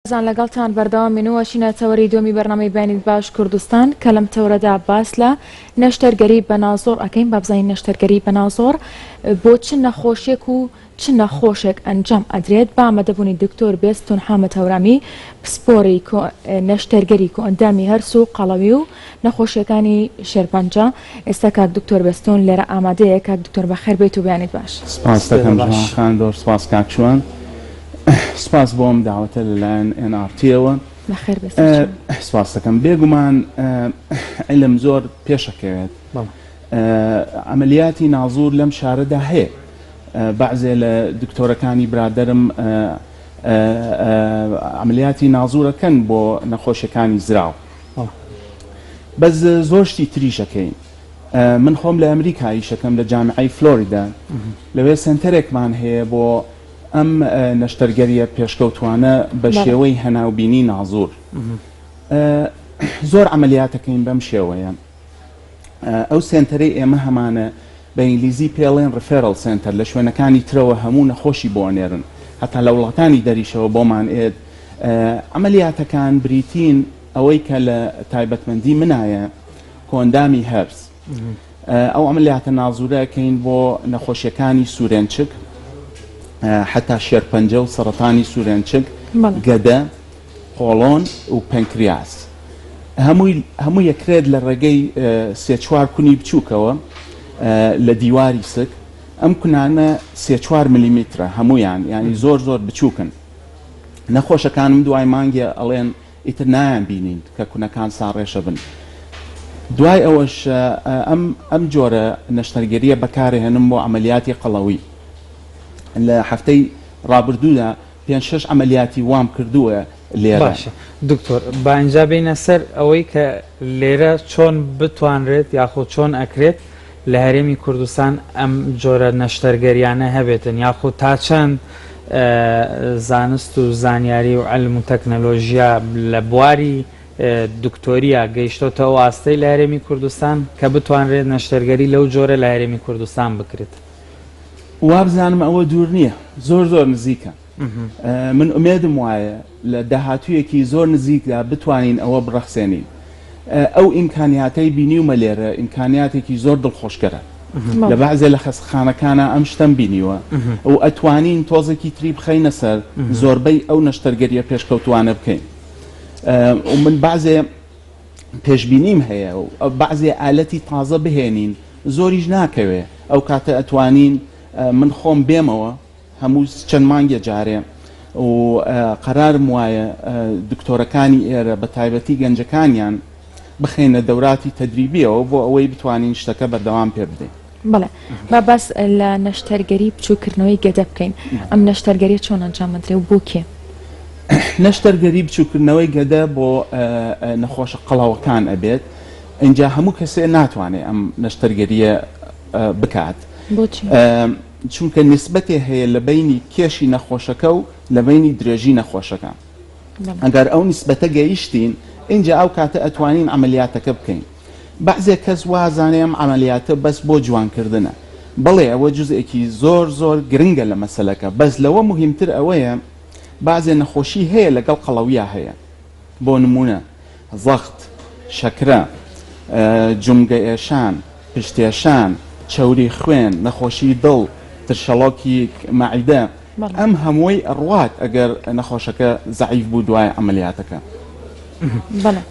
بەڕێزان لەگەڵتان بەردەوامین و ئەچینە تەوەری دووەمی بەرنامەی بەیانیت باش کوردستان کە لەم تەوەرەدا باس لە نەشتەرگەری بە نازۆڕ ئەکەین با بزانین نەشتەرگەری بە نازۆڕ بۆ چ نەخۆشیەک و چ نەخۆشێک ئەنجام ئەدرێت بە ئامادەبوونی دکتۆر بێستون حامد هەورامی پسپۆری نەشتەرگەری کۆئەندامی هەرس و قەڵەوی و نەخۆشیەکانی شێرپەنجە ئێستا کاک دکتۆر بێستون لێرە ئامادەیە کاک دکتۆر بەخێر بێیت و بەیانیت باش. سپاس دەکەم جوان خان زۆر سپاس کاک شوان. سپاس بۆ ئەم داوەتە لەلایەن ئێن ئاڕ تیەوە. بەخێر بێ سەرچاوە. سپاس دەکەم. بێگومان عیلم زۆر پێشەکەوێت. عەمەلیاتی نازوور لەم شارەدا هەیە. بەعزێ لە دکتۆرەکانی برادەرم عەمەلیاتی نازوورەکەن بۆ نەخۆشیەکانی زراو. بەس زۆر شتی تریش ئەکەین. من خۆم لە ئەمریکا ئیشەکەم لە جامیعەی فلۆریدا. لەوێ سەنتەرێکمان هەیە بۆ ئەم نەشتەرگەرییە پێشکەوتووانە بە شێوەی هەناوبینی نازوور زۆر عەمەلیاتەکەین بەم شێوەیە. ئەو سێنتەرەی ئێمە هەمانە بە ئینگلیزی پێڵێن referral center لە شوێنەکانی ترەوە هەموو نەخۆشی بۆ ئەنێرن هەتا لە وڵاتانی دەریشەوە بۆمان ئێت. عەمەلیاتەکان بریتین ئەوەی کە لە تایبەتمەندی منایە کۆئەندامی هەرس. ئەو عەمەلیاتە نازورە ئەکەین بۆ نەخۆشیەکانی سورێنچک حەتا شێرپەنجە و سەڕەتانی سورێنچک، گەدە، قۆڵۆن و پەنکریاس. هەمووی هەمووی ئەکرێت لە ڕێگەی سێ چوار کونی بچووکەوە لە دیواری سک. ئەم کونانە سێ چوار ملیمیترە هەموویان یانی زۆر زۆر بچووکن. نەخۆشەکانم دوای مانگێ ئەڵێن ئیتر نایان بینین کە کونەکان ساڕێژە بن. دوای ئەوەش ئەم ئەم جۆرە نەشتەرگەرییە بەکارەهێنم بۆ عەمەلیاتی قەڵەوی. لە هەفتەی ڕابردوودا پێنج شەش عەمەلیاتی وام کردووە لێرە. باشە دکتۆر با ئینجا بێینە سەر ئەوەی کە لێرە چۆن بتوانرێت یاخۆ چۆن ئەکرێت لە هەرێمی کوردستان ئەم جۆرە نەشتەرگەریانە هەبێتن یاخود تا چەند زانست و زانیاری و عەلم و تەکنەلۆژیا لە بواری دکتۆریە گەیشتۆتە ئەو ئاستەی لە هەرێمی کوردستان کە بتوانرێت نەشتەرگەری لەو جۆرە لە هەرێمی کوردستان بکرێت؟ وابزانم ئەوە دوور نییە زۆر زۆر نزیکە. من ئومێدم وایە لە داهاتوویەکی زۆر نزیکدا بتوانین ئەوە بڕەخسێنین. ئەو ئیمکانیاتەی بینیومە لێرە ئیمکانیاتێکی زۆر دڵخۆشکەرە. لە بەعزێ لە خەستەخانەکانا ئەم شتەم بینیوە و ئەتوانین تۆزێکی تری بخەینە سەر زۆربەی ئەو نەشتەرگەرییە پێشکەوتووانە بکەین. و من بەعزێ پێشبینیم هەیە و بەعزێ ئالەتی تازە بهێنین زۆریش ناکەوێ ئەو کاتە ئەتوانین من خۆم بێمەوە هەموو چەند مانگێ جارێ و قەرارم وایە دکتۆرەکانی ئێرە بە تایبەتی گەنجەکانیان بخەینە دەوراتی تەدریبیەوە بۆ ئەوەی بتوانین شتەکە بەردەوام پێ بدەین. بەڵێ با باس لە نەشتەرگەری بچووکردنەوەی گەدە بکەین ئەم نەشتەرگەریە چۆن ئەنجام ئەدرێ و بۆ کێ؟ نەشتەرگەری بچووکردنەوەی گەدە بۆ نەخۆشە قەڵەوەکان ئەبێت ئینجا هەموو کەسێ ناتوانێ ئەم نەشتەرگەریە بکات. بۆچی؟ چونکە نیسبەتێ هەیە لە بەینی کێشی نەخۆشەکە و لە بەینی درێژی نەخۆشەکە. ئەگەر ئەو نیسبەتە گەیشتین ئینجا ئەو کاتە ئەتوانین عەمەلیاتەکە بکەین. بەعزێ کەس وازانێ ئەم عەمەلیاتە بەس بۆ جوانکردنە. بەڵێ ئەوە جوزئێکی زۆر زۆر گرنگە لە مەسەلەکە بەس لەوە موهیمتر ئەوەیە بەعزێ نەخۆشی هەیە لەگەڵ قەڵەویا هەیە. بۆ نموونە زەخت، شەکرە، جومگە ئێشان، پشتێشان، چەوری خوێن، نەخۆشی دڵ، ترشەڵۆکی مەعیدە، ئەم هەمووەی ئەڕوات ئەگەر نەخۆشەکە زەعیف بوو دوای عەمەلیاتەکە.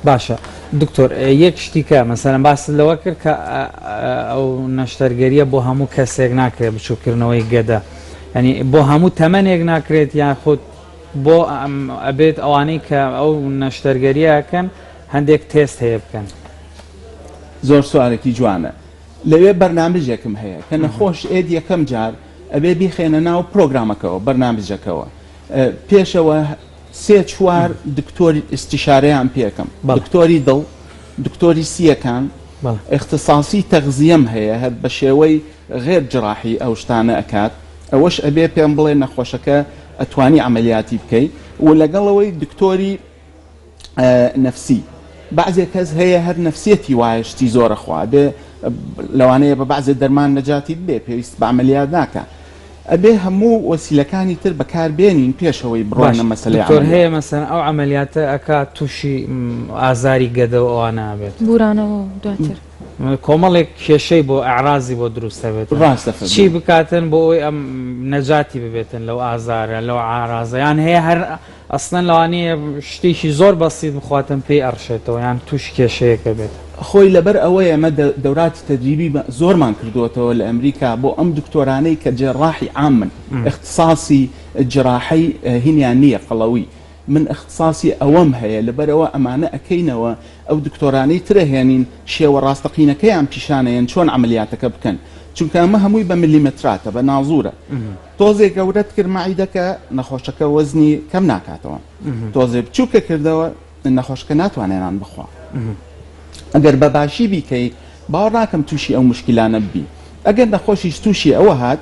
باشە دکتۆر یەک شتی کە مەسەلەن باست لەوە کرد کە ئەو نەشتەرگەریە بۆ هەموو کەسێک ناکرێت بچووکردنەوەی گەدە یعنی بۆ هەموو تەمەنێک ناکرێت یان خود بۆ ئەبێت ئەوانەی کە ئەو نەشتەرگەریە ئەکەن هەندێک تێست هەیە بکەن؟ زۆر سوالێکی جوانە لەوێ بەرنامجێکم هەیە کە نەخۆش ئێت یەکەم جار ئەبێ بیخێنە ناو پرۆگرامەکەوە بەرنامجەکەوە پێشەوە سێ چوار دکتۆری ئیستیشارەیان پێکەم دکتۆری دڵ دکتۆری سیەکان ئیختساسی تەغزیەم هەیە هەر بە شێوەی غێر جراحی ئەو شتانە ئەکات ئەوەش ئەبێ پێم بڵێ نەخۆشەکە ئەتوانی عەمەلیاتی بکەی و لەگەڵ ئەوەی دکتۆری نەفسی بەعزێ کەس هەیە هەر نەفسیەتی وایە شتی زۆرە خوا بێ لەوانەیە بە بەعزێ دەرمان نەجاتی ببێ پێویست بە عەمەلیات ناکا. ئەبێ هەموو وەسیلەکانی تر بەکار بێنین پێش ئەوەی باش بڕۆینە مەسەلەی دکتۆر هەیە عەمەلیات. مەسەلەن ئەو عەمەلیاتە ئەکا توشی ئازاری گەدە و ئەوانە ئەبێت. بورانەوە و دواتر. کۆمەڵێک کێشەی بۆ ئەعرازی بۆ دروست ئەبێتن ڕاستە چی فەرموو. بکاتن بۆ ئەوەی ئەم نەجاتی ببێتن لەو ئازارە لەو عارازە یان هەیە هەر ئەسڵەن لەوانەیە شتێکی زۆر بەسیت بخواتن پێی ئەڕشێتەوە یان توشی کێشەیەک ئەبێت. خۆی لەبەر ئەوەیە ئێمە دەوراتی تەدریبی زۆرمان کردووەتەوە لە ئەمریکا بۆ ئەم دکتۆرانەی کە جەراحی عامن ئیختساسی جراحەی هینیان نییە قەڵەوی من ئیختساسی ئەوەم هەیە لەبەرئەوە ئەمانە ئەکەینەوە ئەو دکتۆرانەی تر ئەهێنین شێوە ڕاستەقینەکەیان پیشانەیەن چۆن عەمەلیاتەکە بکەن چونکە ئەمە هەمووی بە ملیمەتراتە بە نازورە تۆزێ گەورەت کرد مەعیدەکە نەخۆشەکە وەزنی کەم ناکاتەوە تۆزێ بچووکە کردەوە نەخۆشەکە ناتوانێ نان بخوا ئەگەر بە باشی بیکەی باوەڕ ناکەم تووشی ئەو مشکلانە ببی ئەگەر نەخۆشیش تووشی ئەوە هات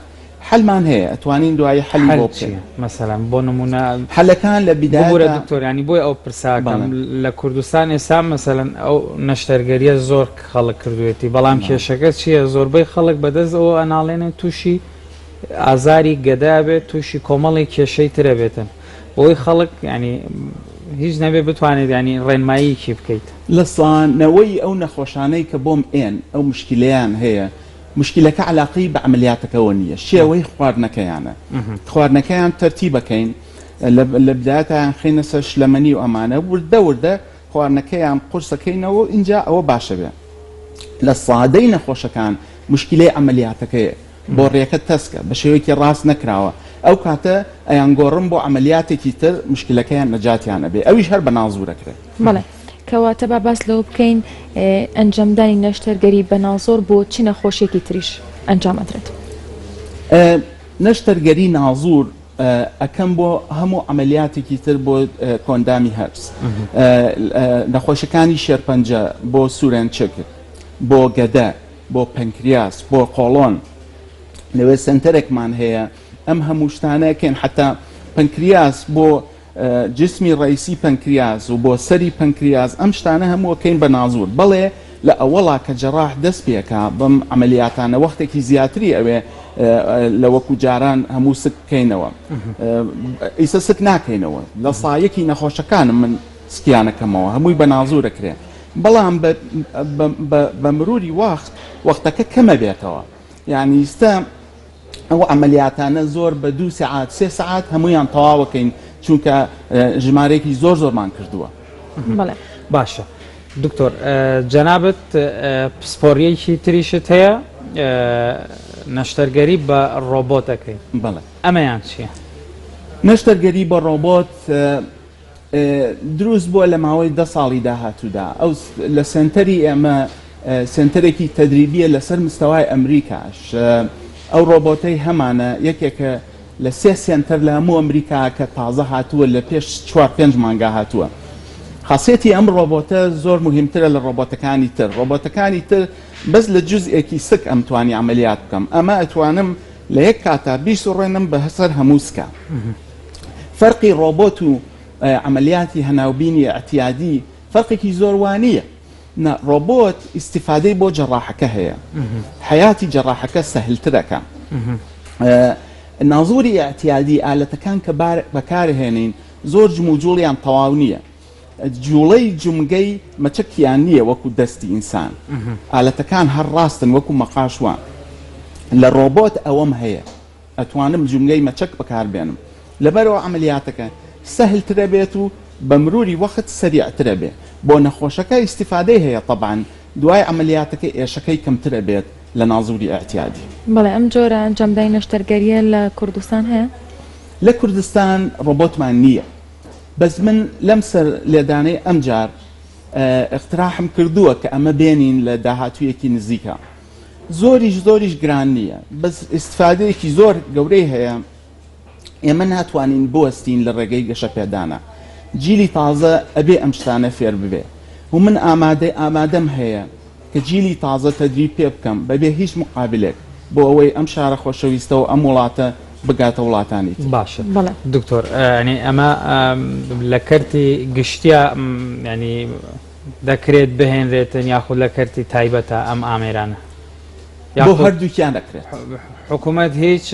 حەلمان هەیە ئەتوانین دوایی حەلی حەل بۆ بکەین. چیە مەسەلەن بۆ نمونە حەلەکان لە ببورە بیدایەتا دکتۆر یانی بۆیە ئەو پرساکەم بەڵێ. لە کوردستان ئێستا مەسەلەن ئەو نەشتەرگەریە زۆر خەڵک کردوێتی بەڵام بەڵێ. کێشەکە چیە زۆربەی خەڵک بەدەست ئەوە ئەناڵێنێ تووشی ئازاری گەدە ئەبێت تووشی کۆمەڵێک کێشەی تر ئەبێتن بۆی خەڵک یانی هیچ نەبێ بتوانێت یانی ڕێنماییەکی بکەیت. لە سا نەوەی ئەو نەخۆشانەی کە بۆم ئێن ئەو مشکیلەیان هەیە مشکیلەکە عەلاقەی بە عەمەلیاتەکەوە نییە شێوەی خواردنەکەیانە خواردنەکەیان تەرتیبەکەین لە بدایەتایان خەینە سەر شلەمەنی و ئەمانە وردە وردە خواردنەکەیان قورسەکەینەوە و ئینجا ئەوە باشە بێ لە سادەی نەخۆشەکان مشکیلەی عەمەلیاتەکەیە بۆڕیەکە تەسکە بە شێوەیەکی ڕاست نەکراوە ئەو کاتە ئەیانگۆڕم بۆ عەمەلیاتێکی تر مشکلەکەیان نەجاتیان ئەبێ ئەویش هەر بە نازوور ئەکرێ. بەڵێ کەواتە با باس لەوە بکەین ئەنجامدانی نەشتەرگەری بە نازۆر بۆ چ نەخۆشیەکی تریش ئەنجام ئەدرێت؟ نەشتەرگەری نازوور ئەکەم بۆ هەموو عەمەلیاتێکی تر بۆ کۆندامی هەرس، نەخۆشەکانی شێرپەنجە، بۆ سورێنچک، بۆ گەدە، بۆ پەنکریاس، بۆ قۆڵۆن، لەوێ سەنتەرێکمان هەیە ئەم هەموو شتانە ئەکەین، حەتا پەنکریاس بۆ جسمی ڕەئیسی پەنکریاس و بۆ سەری پەنکریاس ئەم شتانە هەموو ئەکەین بە نازور، بەڵێ لە ئەوەڵا کە جەڕاح دەست پێکا بەم عەمەلیاتانە وەختێکی زیاتری ئەوێ لە وەکو جاران هەموو سک بکەینەوە، ئیسە سک ناکەینەوە لە سایەکی نەخۆشەکانم من سکیانەکەمەوە هەمووی بە نازور ئەکرێ. بەڵام بە مروری وەخت وەختەکە کەمەبێتەوە یانی ئیستا ئەو عەمەلیاتانە زۆر بە دوو سەعات سێ سەعات هەموویان تەواوەکەین چونکە ژمارەیەکی زۆر زۆرمان کردووە. بەڵێ. باشە دکتۆر جەنابت پسپۆریەکی تریشت هەیە نەشتەرگەری بە ڕۆبۆت ئەکەی بەڵێ. ئەمەیان چییە؟ نەشتەرگەری بە ڕۆبۆت دروست بووە لە ماوەی دە ساڵی داهاتوودا ئەو لە سێنتەری ئێمە سێنتەرێکی تەدریبیە لەسەر مستەوای ئەمریکاش ئەو ڕۆبۆتەی هەمانە یەکێکە لە سێ سێنتەر لە هەموو ئەمریکا کە تازە هاتووە لە پێش چوار پێنج مانگا هاتووە خاصێتی ئەم ڕۆبۆتە زۆر مهمترە لە ڕۆبۆتەکانی تر ڕۆبۆتەکانی تر بەس لە جزئێکی سک ئەمتوانی عملیات بکەم ئەمە ئەتوانم لە یەک کاتا بیسوڕێنم بە سەر هەموو سکا فەرقی ڕۆبۆت و عەمەلیاتی هەناوبینی ئیعتیادی فەرقێکی زۆر وا نییە. نا ڕۆبۆت ئیستیفادەی بۆ جەڕاحەکە هەیە. حەیاتی جەڕاحەکە سەهلتر ئەکا. نازوری ئیعتیادی ئالەتەکان کە بەکارهێنین زۆر جموجوڵیان تەواو نییە. جوڵەی جومگەی مەچەکیان نییە وەکو دەستی ئینسان. ئالەتەکان هەر ڕاستن وەکو مەقاش وان. لە ڕۆبۆت ئەوەم هەیە. ئەتوانم جومگەی مەچەک بەکار بێنم لەبەرئەوە عەمەلیاتەکە سەهل ترە بێت و بە مروری وەخت سەریع ترە بێ بۆ نەخۆشەکە ئیستیفادەی هەیە تەبعەن دوای عەمەلیاتەکە ئێشەکەی کەمترە بێت لە نازوری ئیعتیادی. بەڵێ ئەم جۆرە ئەنجامدانی نەشتەرگەریە لە کوردستان هەیە؟ لە کوردستان ڕۆبۆتمان نییە بەس من لەم سەر لێدانەی ئەمجار ئیقتراحم کردووە کە ئەمە بێنین لە داهاتوویەکی نزیکا. زۆریش زۆریش گران نییە بەس ئیستفادەیەکی زۆر گەورەی هەیە ئێمە ناتوانین بوەستین لە ڕێگەی گەشەپێدانە جیلی تازە ئەبێ ئەم شتانە فێر ببێ و من ئامادە ئامادەم هەیە کە جیلی تازە تەدریب پێ بکەم بەبێ هیچ مقابلێک بۆ ئەوەی ئەم شارە خۆشەویستە و ئەم وڵاتە بگاتە وڵاتانی تر. باشە بەڵێ. دکتۆر یانی ئەمە لە کەرتی گشتیا یانی دەکرێت بهێنرێتن یاخود لە کەرتی تایبەتە ئەم ئامێرانە؟ بۆ هەردووکیان دەکرێت. حکوومەت هیچ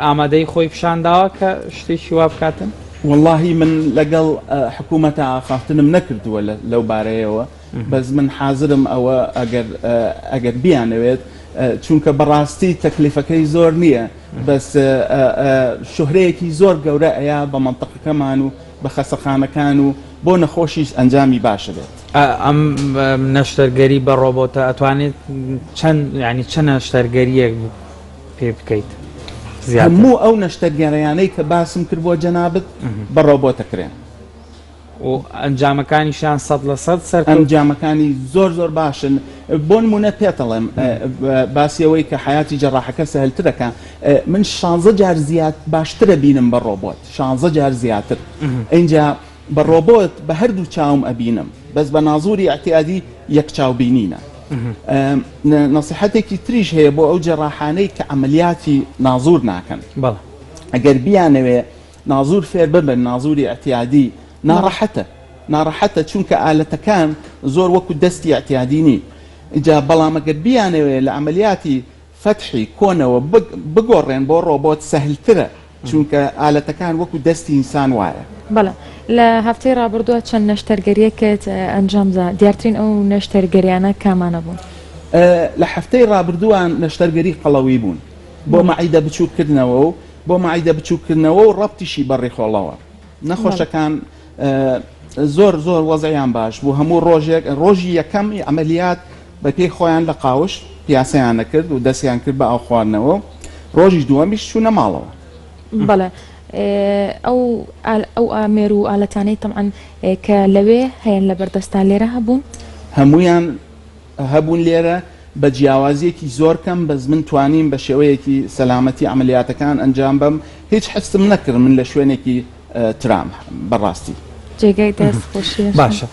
ئامادەی خۆی پیشان داوە کە شتێکی وا بکاتن؟ وەڵاهی من لەگەڵ حکوومەتە ئاخافتنم نەکردووە لەو بارەیەوە، بەس من حازرم ئەوە ئەگەر ئەگەر بیانەوێت، چونکە بەڕاستی تەکلیفەکەی زۆر نییە، بەس شوهرەیەکی زۆر گەورە ئەیا بە مەنتقەکەمان و بە خەسەخانەکان و بۆ نەخۆشیش ئەنجامی باشە بێت. ئەم نەشتەرگەری بە ڕۆبۆتە ئەتوانێت چەند یانی چ نەشتەرگەریەک پێ بکەیت زیاتر؟ هەموو ئەو نەشتەرگەریانەی کە باسم کرد بۆ جەنابت بە ڕۆبۆت ئەکرێن. و ئەنجامەکانیشیان 100% سەرکەوت؟ ئەنجامەکانی زۆر زۆر باشن. بۆ نموونە پێت ئەڵێم باسی ئەوەی کە حەیاتی جەڕاحەکە سەهلتر ئەکا من شانزە جار زیاد باشترە بینم بە ڕۆبۆت شانزە جار زیاتر ئینجا بە ڕۆبۆت بە هەردوو چاوم ئەبینم بەس بە نازوری ئیعتیادی یەک چاو بینینە. نەسیحەتێکی تریش هەیە بۆ ئەو جەڕاحانەی کە عەمەلیاتی نازور ناکەن ئەگەر بیانەوێ نازور فێر ببن نازوری ئیعتیادی ناڕەحەتە ناڕەحەتە چونکە ئالەتەکان زۆر وەکو دەستی ئیعتیادی نین جا بەڵام ئەگەر بیانەوێ لە عەمەلیاتی فەتحی کۆنەوە بگۆڕێن بۆ ڕۆبۆت سەهلترە چونکە ئالەتەکان وەکو دەستی ئینسان وایە. بەڵێ لە هەفتەی ڕابردووە چەند نەشتەرگەریەکت ئەنجامدا دیارترین ئەو نەشتەرگەریانە کامانە بوون؟ لە هەفتەی ڕابردووە نەشتەرگەری قەڵەوی بوون بۆ مەعیدە بچووک کردنەوە و بۆ مەعیدە بچووک کردنەوە و ڕەبتیشی بە ڕیخۆڵەوە نەخۆشەکان زۆر زۆر وەزعیان باش بوو هەموو ڕۆژێک ڕۆژی یەکەم عەمەلیات بە پێی خۆیان لە قاوش پیاسەیان ئەکرد و دەستیان کرد بە ئاو خواردنەوە و ڕۆژی دووەمیش چوونە ماڵەوە. بەڵێ ئەو ئەو ئامێر و ئالەتانەی تەبعەن کە لەوێ هەیەن لە بەردەستا لێرە هەبوون؟ هەموویان هەبوون لێرە بە جیاوازیەکی زۆر کەم بەس من توانیم بە شێوەیەکی سەلامەتی عەمەلیاتەکان ئەنجام بەم هیچ حسم نەکرد من لە شوێنێکی ترام بەڕاستی. جێگای دەست خۆشیە. باشە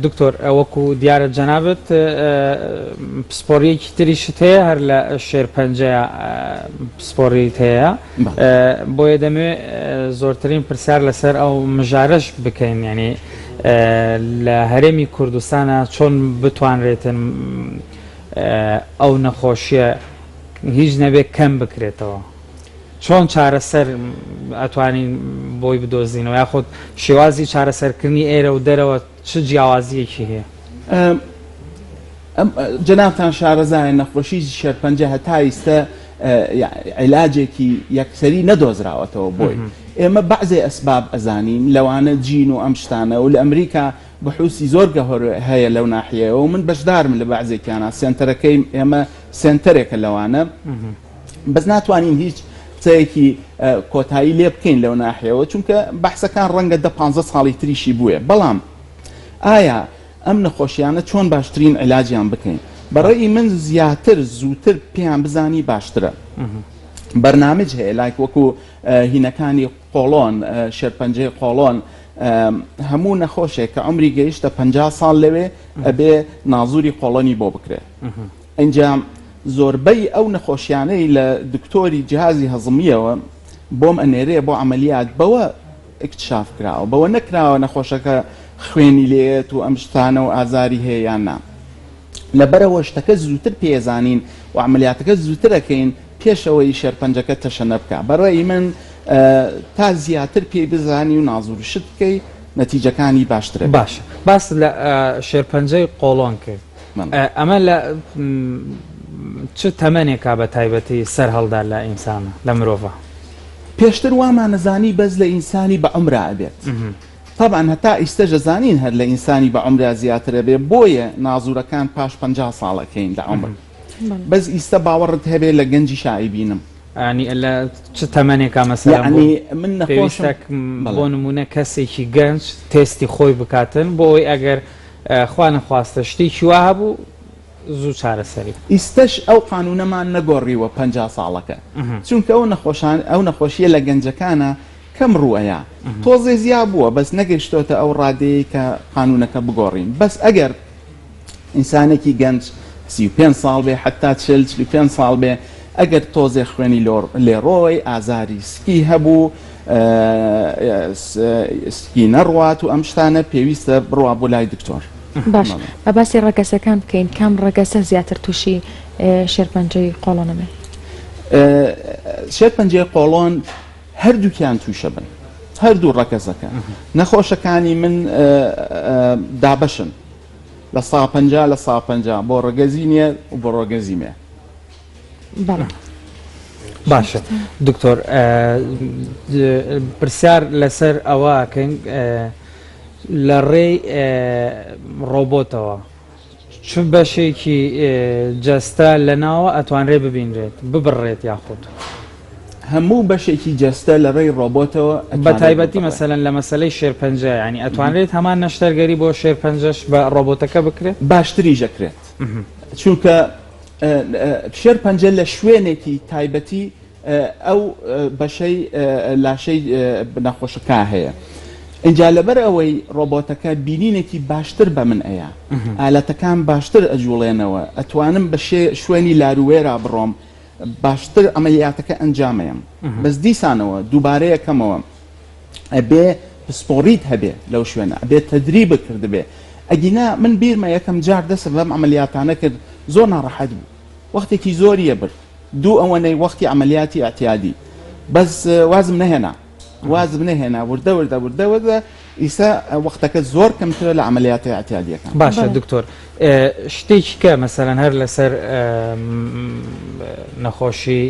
دکتۆر وەکو دیارە جەنابت پسپۆریەکی تریشت هەیە هەر لە شێرپەنجەیە پسپۆریت هەیە بۆیە دەمێ زۆرترین پرسیار لەسەر ئەو مژارەش بکەین یعنی لە هەرێمی کوردستانە چۆن بتوانرێتن ئەو نەخۆشیە هیچ نەبێت کەم بکرێتەوە چۆن چارەسەر ئەتوانین بۆی بدۆزینەوە یاخود شێوازی چارەسەرکردنی ئێرە و دەرەوە چ جیاوازیەکی هەیە؟ جەنابتان شارەزایە نەخۆشی شێرپەنجە هەتا ئیستە عیلاجێکی یەکسەری نەدۆزراوەتەوە بۆی ئێمە بەعزێ ئەسباب ئەزانین لەوانە جین و ئەم شتانە و لە ئەمریکا بحوسی زۆر گەهۆر هەیە لەو ناحیەیەوە من بەشدارم لە بەعزێکیانە سێنتەرەکەی ئێمە سێنتەرێکە لەوانە بەس ناتوانین هیچ قسەیەکی کۆتایی لێ بکەین لەو ناحیەوە چونکە بەحسەکان ڕەنگە دە پانزە ساڵی تریشی بووێ بەڵام ئایا ئەم نەخۆشیانە چۆن باشترین عیلاجیان بکەین بەڕێی من زیاتر زووتر پێیان بزانی باشترە بەرنامج هەیە لایک وەکو هینەکانی قۆڵۆن شێرپەنجەی قۆڵۆن هەموو نەخۆشێک کە عمری گەیشتە 50 ساڵ لەوێ ئەبێ نازوری قۆڵۆنی بۆ بکرێت ئینجا زۆربەی ئەو نەخۆشیانەی لە دکتۆری جیهازی هەزمییەوە بۆم ئەنێرێ بۆ عەمەلیات بەوە ئیکتشاف کراوە بەوە نەکراوە نەخۆشەکە خوێنی لێیەت و ئەم شتانە و ئازاری هەیە یان نا لەبەرئەوە شتەکە زووتر پێزانین و عەمەلیاتەکە زووتر ئەکەین پێش ئەوەی شێرپەنجەکە تەشەنە بکا بەڕەئی من تا زیاتر پێی بزانی و نازورشت بکەی نەتیجەکانی باشترە باشە باست لە شێرپەنجەی قۆڵۆن کرد ئەمە لە چ تەمەنێکا بە تایبەتی سەر هەڵدا لە ئینسانە لە مرۆڤە؟ پێشتر وامانەزانی بەس لە ئینسانی بە عومرا ئەبێت تەبعەن هەتا ئیستەش ئەزانین هەر لە ئینسانی بە عومرا زیاتر ئەبێ بۆیە نازورەکان پاش 50 ساڵ ئەکەین لە عومر بەس ئیستە باوەڕت هەبێ لە گەنجیشا ئەیبینم. یانی لە چ تەمەنێکا مەسەلەن بۆ یەعنی من نەخۆشم پێویستە بۆ نموونە کەسێکی گەنج تێستی خۆی بکاتن بۆ ئەوەی ئەگەر خوا نەخواستە شتێکی وا هەبوو زوو چارەسەری بکە. ئیستەش ئەو قانونەمان نەگۆڕیوە 50 ساڵەکە چونکە ئەو نەخۆشان ئەو نەخۆشیە لە گەنجەکانا کەم ڕووئەیا تۆزێ زیا بووە بەس نەگەیشتۆتە ئەو ڕادەیەی کە قانونەکە بگۆڕین بەس ئەگەر ئینسانێکی گەنج 35 ساڵ بێ حتا 40 45 ساڵ بێ ئەگەر تۆزێ خوێنی لێڕۆی ئازاری سکی هەبوو سکی نەڕوات و ئەم شتانە پێویستە بڕوا بۆ لای دکتۆر. باش با باسی ڕەگەزەکان بکەین کام ڕەگەزە زیاتر تووشی شێرپەنجەی قۆڵۆن ئەبێت؟ شێرپەنجەی قۆڵۆن هەردووکیان تووشە بن هەردوو ڕەگەزەکە نەخۆشەکانی من دابەشن 50% بۆ ڕەگەزی نێر و بۆ ڕەگەزی مێ. بەڵێ. باشە دکتۆر پرسیار لەسەر ئەوە ئەکەین لە ڕێی ڕۆبۆتەوە چ بەشێکی جەستە لە ناوە ئەتوانرێ ببینرێت ببڕێت یاخود؟ هەموو بەشێکی جەستە لە ڕێی ڕۆبۆتەوە بە تایبەتی مەسەلەن لە مەسەلەی شێرپەنجە یانی ئەتوانرێت هەمان نەشتەرگەری بۆ شێرپەنجەش بە ڕۆبۆتەکە بکرێت؟ باشتریش ئەکرێت چونکە شێرپەنجە لە شوێنێکی تایبەتی ئەو بەشەی لاشەی نەخۆشەکە هەیە ئینجا لەبەر ئەوەی ڕۆبۆتەکە بینینێکی باشتر بە من ئەیا ئالەتەکان باشتر ئەجوڵێنەوە ئەتوانم بە شوێنی لاروێرا بڕۆم باشتر عەمەلیاتەکە ئەنجامەیەم بەس دیسانەوە دووبارەیەکەمەوە ئەبێ پسپۆڕیت هەبێ لەو شوێنە ئەبێ تەدریبت کردبێ ئەگینا من بیرمە یەکەم جار دەستم بەم عەمەلیاتانە کرد زۆر ناڕەحەت بوو وەختێکی زۆری ئەبرد دوو ئەوەنەی وەختی عەمەلیاتی ئیعتیادی بەس وازم نەهێنا وازم نەهێنا وردە وردە وردە وردە ئیسا وەختەکە زۆر کەمترە لە عەمەلیاتە ئیعتیادیەکان. باشە دکتۆر شتێکی کە مەسەلەن هەر لەسەر نەخۆشی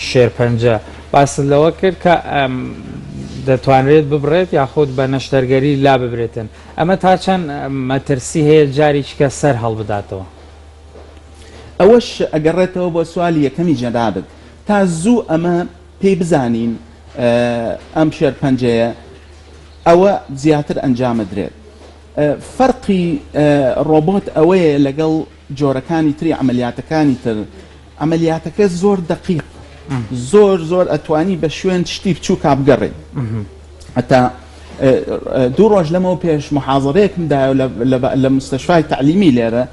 شێرپەنجە باست لەوە کرد کە دەتوانرێت ببڕێت یاخود بە نەشتەرگەری لاببرێتن ئەمە تا چەند مەترسی هەیە جارێکی کە سەر هەڵبداتەوە؟ ئەوەش ئەگەڕێتەوە بۆ سوالی یەکەمی جەنابت تا زوو ئەمە پێی بزانین ئەم شێرپەنجەیە ئەوە زیاتر ئەنجامەدرێت فەرقی ڕۆبۆت ئەوەیە لەگەڵ جۆرەکانی تری عەمەلیاتەکانی تر عەمەلیاتەکە زۆر دەقیق زۆر زۆر ئەتوانی بە شوێن شتی بچووکا بگەڕێی هەتا دوو ڕۆژ لەمەوە پێش محازەرەیەکم دایە لە مستەشفای تەعلیمی لێرە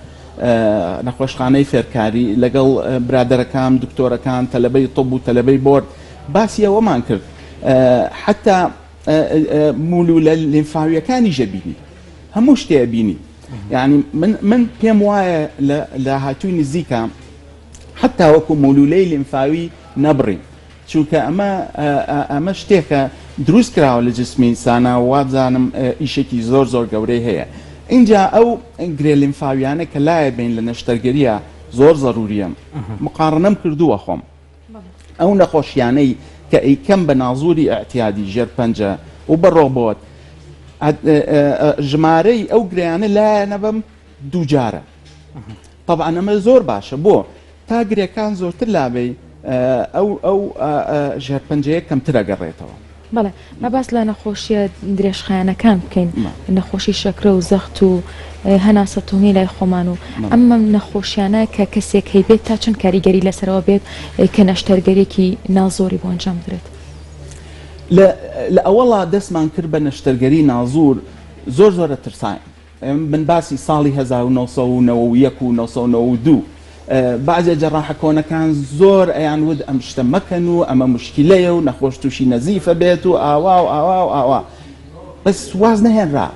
نەخۆشخانەی فێرکاری لەگەڵ برادەرەکان دکتۆرەکان تەلەبەی طب و تەلەبەی بۆرد باسی ئەوەمان کرد حتا مولولە لیمفاویەکانیش ئەبینی هەموو شتێ ئەبینی یعنی من من پێم وایە لە داهاتووی نزیکە حتا وەکو مولولەی لیمفاوی نەبڕین چونکە ئەمە ئەمە شتێکە دروست کراوە لە جسمی ئینسانا وابزانم ئیشێکی زۆر زۆر گەورەی هەیە ئینجا ئەو گرێ لیمفاویانە کە لایە بین لە نەشتەرگەریە زۆر زەروریە مقاڕنەم کردووە خۆم ئەو نەخۆشیانەی کە ئەیکەم بە نازوری ئیعتیادی ژێر پەنجە و بە ڕۆبۆت ژمارەی ئەو گرێیانە لایەنە بەم دووجارە طبعا ئەمە زۆر باشە بۆ تا گرێکان زۆرتر لابەی ئەو ئەو ژێرپەنجەیە کەمتر ئەگەڕێتەوە. بەڵێ با باس لە نەخۆشیە درێژخایەنەکان بکەین نەخۆشی شەکرە و زەخت و هەناسە تونی لای خۆمان و ئەم نەخۆشیانە کە کەسێک هەیبێت تا چەند کاریگەری لەسەرەوە بێت کە نەشتەرگەریەکی نازۆری بۆ ئەنجام بدرێت؟ لە ئەوەڵا دەستمان کرد بە نەشتەرگەری نازور زۆر زۆر ئەترساین من باسی ساڵی 1991 و 1992 بەعزێ جەڕاحە کۆنەکان زۆر ئەیان وت ئەم شتە مەکەن و ئەمە موشکیلەیە و نەخۆش تووشی نەزیفە بێت و ئاوا و ئاوا و ئاوا بەس واز نەهێنرا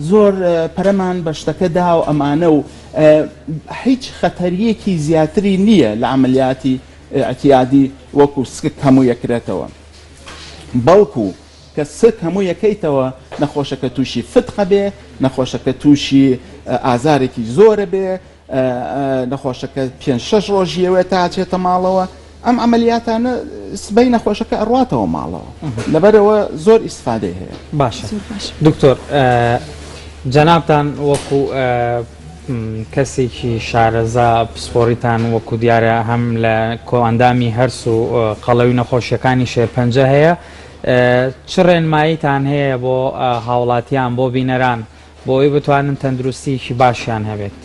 زۆر پەرەمان بە شتەکە دا و ئەمانە و هیچ خەتەریەکی زیاتری نییە لە عەمەلیاتی ئیعتیادی وەکو سک هەموو یەکرێتەوە بەڵکو کە سک هەموو یەکەیتەوە نەخۆشەکە تووشی فتقە بێ نەخۆشەکە تووشی ئازارێکی زۆرە بێ نەخۆشەکە پێنج شەش ڕۆژی ئەوێت تا ئەچێتە ماڵەوە ئەم عەمەلیاتانە سبەی نەخۆشەکە ئەڕواتەوە ماڵەوە لەبەرەوە زۆر ئیسفادەی هەیە. باشە دکتۆر جەنابتان وەکو کەسێکی شارەزا پسپۆڕیتان وەکو دیارە هەم لە کۆئەندامی هەرس و قەڵەوی نەخۆشیەکانی شێرپەنجە هەیە چ ڕێنماییتان هەیە بۆ هاوڵاتیان بۆ بینەران بۆ ئەوەی بتوانن تەندروستییەکی باشیان هەبێت؟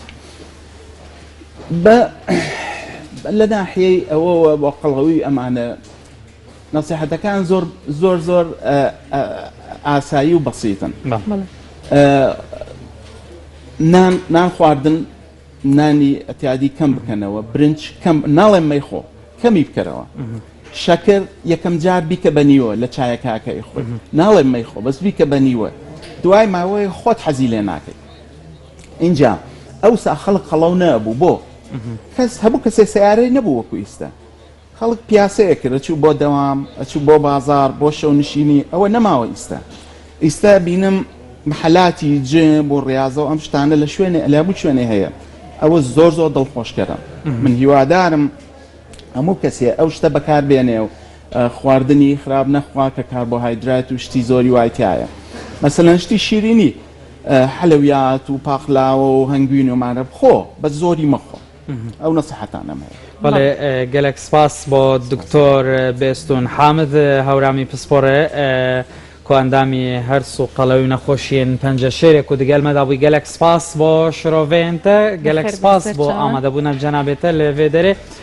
بە لە ناحیەی ئەوەوە بۆ قەڵەوی ئەمانە نەسیحەتەکان زۆر زۆر زۆر ئاسایی و بەسیتن. نان نان خواردن نانی ئەتیادی کەم بکەنەوە برنج کەم ناڵێم مەیخۆ کەمی بکەرەوە شەکر یەکەم جار بیکە بە نیوە لە چایەکاکە ئیخۆی ناڵێم مەیخۆ بەس بیکە بە نیوە دوای ماوەی خۆت حەزی لێ ناکەی. ئینجا ئەوسا خەڵک قەڵەو نەبوو بۆ کەس هەبوو کەسێ سەیارەی نەبوو وەکو ئیستا خەڵک پیاسەی ئەکرد ئەچوو بۆ دەوام ئەچوو بۆ بازاڕ بۆ شەونشینی ئەوە نەماوە ئیستا ئیستا بینم محەلاتی جم و ڕیازە و ئەم شتانە لە شوێنێ لە هەموو شوێنێ هەیە ئەوە زۆر زۆر دڵخۆشکەرە من هیوادارم هەموو کەسێ ئەو شتە بەکار بێنێ و خواردنی خراپ نەخوا کە کاربۆهایدرات و شتی زۆری وای تایە مەسەلەن شتی شیرینی حەلەویات و پاقلاوە و هەنگوین و مانە بخۆ بەس زۆری مەخۆ ئەو نەسیحەتانەم هەیە. بەڵێ گەلەک سپاس بۆ دکتۆر بێستون حامد هەورامی پسپۆڕێ کۆئەندامی هەرس و قەڵەوی و نەخۆشیێن پەنجەشێرێک و دگەل مەدا بووی گەلەک سپاس بۆ شرۆڤێنتە گەلەک بەخێر بێن سپاس بۆ سەرچاوان. ئامادەبوونە جەنابێتە لە ڤێ دەرێ. سپاس.